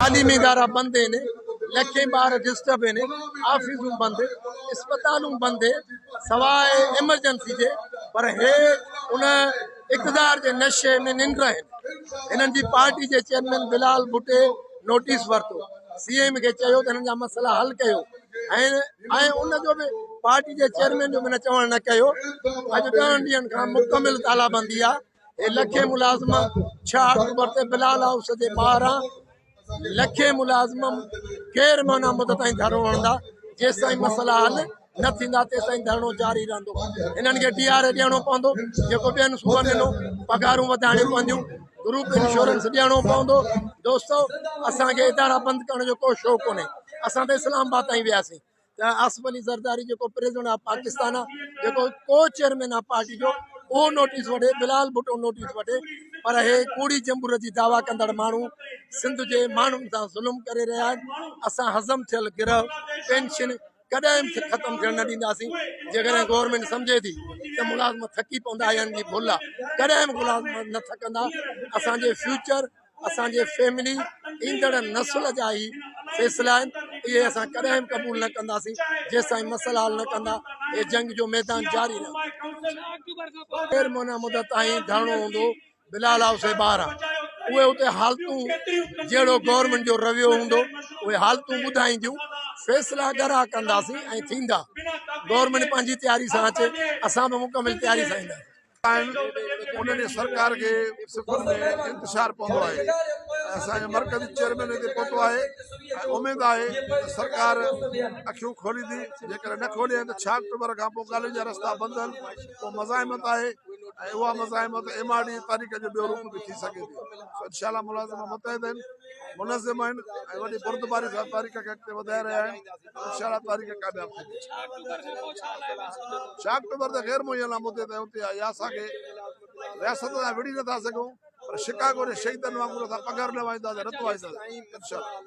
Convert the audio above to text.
تعليمي ادارا بند آهن، لکين ٻار ڊسٽرب آهن، آفيسون بند، اسپتالون بند سواء ايمرجنسي جي پر هي ان اقتدار جي نشي ۾ ننڊ آهن. هنن جي پارٽي جي چيئرمين بلال ڀٽي نوٽيس ورتو، سي ايم کي چيو ته هنن جا مسئلا حل ڪيو ۽ ۽ ان جو به پارٽي جي چيئرمين جو به نه چوڻ نه ڪيو. اڄ ڏهن ڏينهن کان مڪمل تالابندي آهي. هي لکين ملازم ڇهه آڪٽوبر تي بلال هائوس جي ٻاهران لکين ملازم غير معينه مدت تائين ڌرڻو هڻندا جيستائين مسئلا حل نه ٿيندا تيستائين ڌرڻو جاري رهندو هنن کي ڊي آر اي ڏيڻو پوندو جيڪو ٻين صوبن ڏنو پگهارون وڌائڻيون پونديون گروپ انشورنس ڏيڻو پوندو دوستو اسان کي ادارا بند ڪرڻ جو ڪو شوق ڪونهي اسان ته اسلام آباد تائين وياسين ته آصف علي زرداري جيڪو پريزيڊنٽ آف پاڪستان آ جيڪو ڪو چيئرمين آ پارٽي جو اهو نوٽيس وٺي بلال ڀٽو نوٽيس وٺي پر هي ڪوڙي جمهوريت جي دعويٰ ڪندڙ ماڻهو سنڌ جي ماڻهن سان ظلم ڪري رهيا آهن اسان هضم ٿيل گرهه پينشن ڪڏهن به ختم ٿيڻ نه ڏينداسين جيڪڏهن گورنمينٽ سمجهي ٿي ته ملازم ٿڪي پوندا اها هن جي ڀل آ ڪڏهن به ملازم نه ٿڪندا اسان جي فيوچر اسان جي فيملي ايندڙ نسل جا هي فيصلا آهن اهي اسان ڪڏهن به قبول نه ڪنداسين جيستائين مسئلا حل نه ڪندا هي جنگ جو ميدان جاري رهندو. غير معينه مدت تائين ڌرڻو هوندو بلال هائوس جي ٻاهران اهي اتي حالتون جهڙو گورنمينٽ جو رويو هوندو اهي حالتون ٻڌائينديون فيصلا ڳرا ڪنداسين ۽ ٿيندا گورنمينٽ پنهنجي تياري سان اچي اسان به مڪمل تياري سان اينداسين. آهن انهن جي سرڪار کي صفن ۾ انتشار پوندو آهي ۽ اسان جو مرڪزي چيئرمين هتي پهتو آهي ۽ اميد آهي ته سرڪار اکيون کوليندي جيڪڏهن نه کولي ته ڇهه آڪٽوبر کان پوء ڳالهين جا رستا بند آهن پوء مزاحمت آهي ۽ اها مزاحمت ايم آر ڊي تحريڪ جو ٻيو روپ به ٿي سگهي ٿي سو انشاء الله ملازم متحد آهن منظم آهن ۽ وڏي بردباري سان تحريڪ کي اڳتي وڌائي رهيا آهن انشاء الله تحريڪ ڪامياب ٿيندي. ڇهه آڪٽوبر تي غير معينه مدي تائين اتي يا اسان کي رياست سان وڙهي نٿا سگهون پر شڪاگو جي شهيدن وانگر اسان پگهر نه وهائينداسين رت وهائينداسين انشاء الله.